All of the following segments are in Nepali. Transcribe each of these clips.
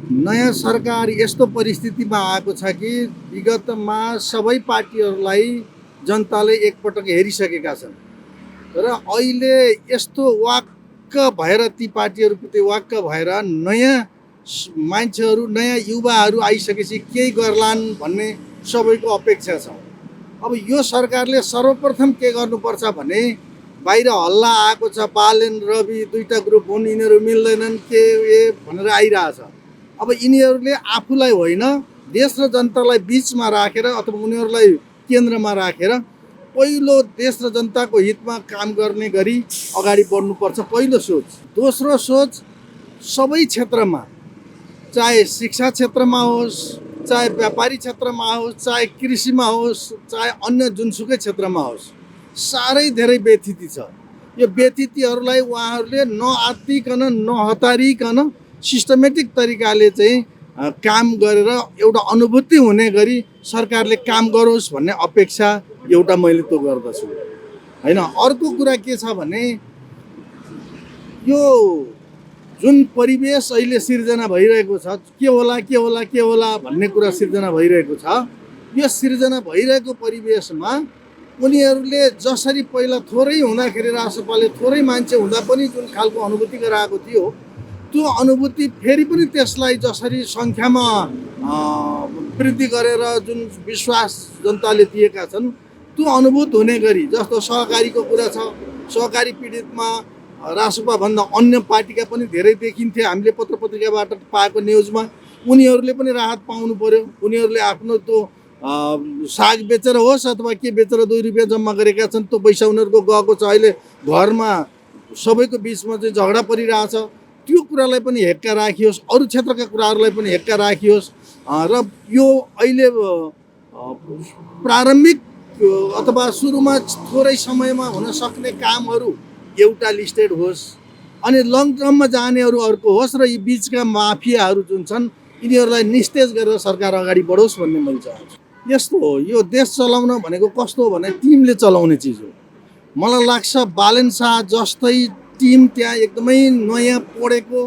नयाँ सरकार यस्तो परिस्थितिमा आएको छ कि विगतमा सबै पार्टीहरूलाई जनताले एकपटक हेरिसकेका छन् र अहिले यस्तो वाक्क भएर ती पार्टीहरूप्रति वाक्क भएर नयाँ मान्छेहरू नयाँ युवाहरू आइसकेपछि केही गर्लान् भन्ने सबैको अपेक्षा छ। अब यो सरकारले सर्वप्रथम के गर्नुपर्छ भने बाहिर हल्ला आएको छ, बालेन रवि दुईटा ग्रुप हुन्, यिनीहरू मिल्दैनन् के भनेर आइरहेछ। अब यिनीहरूले आफूलाई होइन देश र जनतालाई बिचमा राखेर अथवा उनीहरूलाई केन्द्रमा राखेर पहिलो देश र जनताको हितमा काम गर्ने गरी अगाडि बढ्नुपर्छ, पहिलो सोच। दोस्रो सोच, सबै क्षेत्रमा, चाहे शिक्षा क्षेत्रमा होस्, चाहे व्यापारी क्षेत्रमा होस्, चाहे कृषिमा होस्, चाहे अन्य जुनसुकै क्षेत्रमा होस्, साह्रै धेरै व्यथिति छ। यो व्यथितिहरूलाई उहाँहरूले नआत्तिकन नहतारिकन सिस्टमेटिक तरिकाले चाहिँ काम गरेर एउटा अनुभूति हुने गरी सरकारले काम गरोस् भन्ने अपेक्षा एउटा मैले त्यो गर्दछु हैन। अर्को कुरा के छ भने यो जुन परिवेश अहिले सिर्जना भइरहेको छ, के होला भन्ने कुरा सिर्जना भइरहेको छ। यो सिर्जना भइरहेको परिवेशमा उनीहरूले जसरी पहिला थोरै हुँदाखेरि रासपाले थोरै मान्छे हुँदा पनि जुन खालको अनुभूति गराएको थियो, त्यो अनुभूति फेरि पनि त्यसलाई जसरी सङ्ख्यामा वृद्धि गरेर जुन विश्वास जनताले दिएका छन् त्यो अनुभूत हुने गरी, जस्तो सहकारीको कुरा छ, सहकारी पीडितमा रासपाभन्दा अन्य पार्टीका पनि धेरै देखिन्थे। हामीले पत्र पत्रिकाबाट पाएको न्युजमा उनीहरूले पनि राहत पाउनु पर्यो। उनीहरूले आफ्नो त्यो साग बेचेर होस् अथवा के बेचेर 2 रुपियाँ जम्मा गरेका छन्, त्यो पैसा उनीहरूको गएको छ। अहिले घरमा सबैको बिचमा चाहिँ झगडा परिरहेछ, त्यो कुरालाई पनि हेक्का राखियोस्, अरू क्षेत्रका कुराहरूलाई पनि हेक्का राखियोस् र यो अहिले प्रारम्भिक अथवा सुरुमा थोरै समयमा हुन सक्ने कामहरू एउटा लिस्टेड होस् अनि लङ टर्ममा जानेहरू अर्को होस् र यी बिचका माफियाहरू जुन छन् यिनीहरूलाई निस्तेज गरेर सरकार अगाडि बढोस् भन्ने मैले चाहन्छु। यस्तो हो, यो देश चलाउन भनेको कस्तो हो भने टिमले चलाउने चिज हो। मलाई लाग्छ बालेन शाह जस्तै टिम त्यहाँ एकदमै नयाँ पढेको,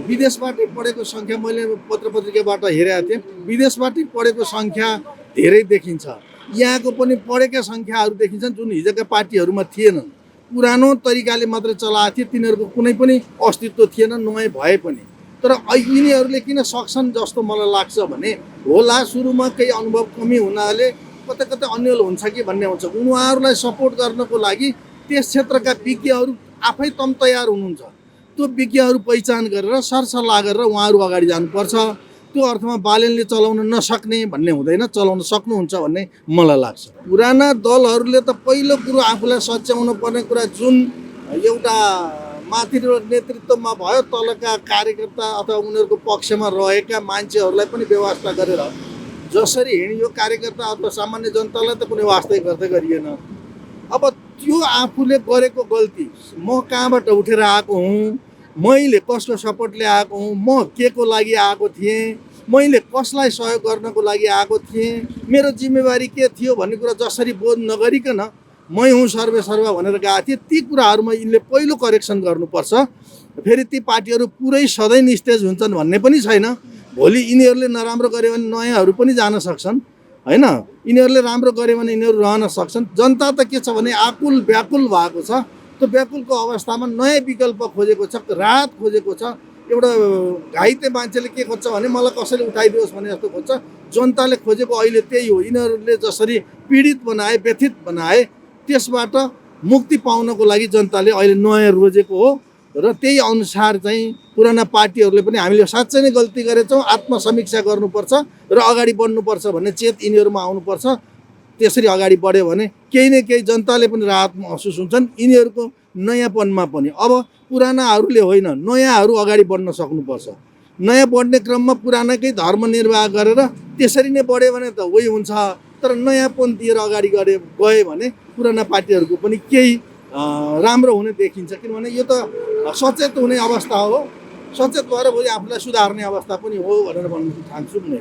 विदेशबाटै पढेको सङ्ख्या मैले पत्र पत्रिकाबाट हेरेको थिएँ, विदेशबाटै पढेको सङ्ख्या धेरै देखिन्छ। यहाँको पनि पढेका सङ्ख्याहरू देखिन्छन् जुन हिजोका पार्टीहरूमा थिएनन्। पुरानो तरिकाले मात्रै चलाएको थियो, तिनीहरूको कुनै पनि अस्तित्व थिएन नयाँ भए पनि। तर यिनीहरूले किन सक्छन् जस्तो मलाई लाग्छ भने होला सुरुमा केही अनुभव कमी हुनाले कतै कतै अन्यल हुन्छ कि भन्ने हुन्छ। उहाँहरूलाई सपोर्ट गर्नको लागि त्यस क्षेत्रका विज्ञहरू आफै तम तयार हुनुहुन्छ। त्यो विज्ञहरू पहिचान गरेर सरसल्लाह गरेर उहाँहरू अगाडि जानुपर्छ। त्यो अर्थमा बालेनले चलाउन नसक्ने भन्ने हुँदैन, चलाउन सक्नुहुन्छ भन्ने मलाई लाग्छ। पुराना दलहरूले त पहिलो कुरो आफूलाई सच्याउनु पर्ने कुरा जुन एउटा माथि नेतृत्वमा भयो, तलका कार्यकर्ता अथवा उनीहरूको पक्षमा रहेका मान्छेहरूलाई पनि व्यवस्था गरेर जसरी हिँड्यो कार्यकर्ता अथवा सामान्य जनतालाई त कुनै वास्तै गर्दै गरिएन। अब त्यो आफूले गरेको गल्ती, म कहाँबाट उठेर आएको हुँ, मैले कसको सपोर्टले आएको हुँ, म के को लागि आएको थिएँ, मैले कसलाई सहयोग गर्नको लागि आएको थिएँ, मेरो जिम्मेवारी के थियो भन्ने कुरा जसरी बोध नगरिकन मै हुँ सर्वेसर्वा भनेर गएको थिएँ, ती कुराहरूमा यिनले पहिलो करेक्सन गर्नुपर्छ। फेरि ती पार्टीहरू पुरै सधैँ निस्तेज हुन्छन् भन्ने पनि छैन। भोलि यिनीहरूले नराम्रो गऱ्यो भने नयाँहरू पनि जान सक्छन् हैन। यिनीहरूले राम्रो गऱ्यो भने यिनीहरू रहन सक्छन्। जनता त के छ भने आकुल व्याकुल भएको छ। त्यो व्याकुलको अवस्थामा नयाँ विकल्प खोजेको छ, राहत खोजेको छ। एउटा घाइते मान्छेले के खोज्छ भने मलाई कसैले उठाइदियोस् भने जस्तो खोज्छ। जनताले खोजेको अहिले त्यही हो। यिनीहरूले जसरी पीडित बनाए, व्यथित बनाए, त्यसबाट मुक्ति पाउनको लागि जनताले अहिले नयाँ रोजेको हो र त्यही अनुसार चाहिँ पुराना पार्टीहरूले पनि हामीले साँच्चै नै गल्ती गरेछौँ, आत्मसमीक्षा गर्नुपर्छ र अगाडि बढ्नुपर्छ भन्ने चेत यिनीहरूमा आउनुपर्छ। त्यसरी अगाडि बढ्यो भने केही न केही जनताले पनि राहत महसुस हुन्छन्, यिनीहरूको नयाँपनमा पनि। अब पुरानाहरूले होइन, नयाँहरू अगाडि बढ्न सक्नुपर्छ। नयाँ बढ्ने क्रममा पुरानाकै धर्म निर्वाह गरेर त्यसरी नै बढ्यो भने त उही हुन्छ। तर नयाँपन दिएर अगाडि गए भने पुराना पार्टीहरूको पनि केही राम्रो हुने देखिन्छ। किनभने यो त सचेत हुने अवस्था हो, सचेत भएर भोलि आफूलाई सुधार्ने अवस्था पनि हो भनेर भन्न चाहन्छु मैले।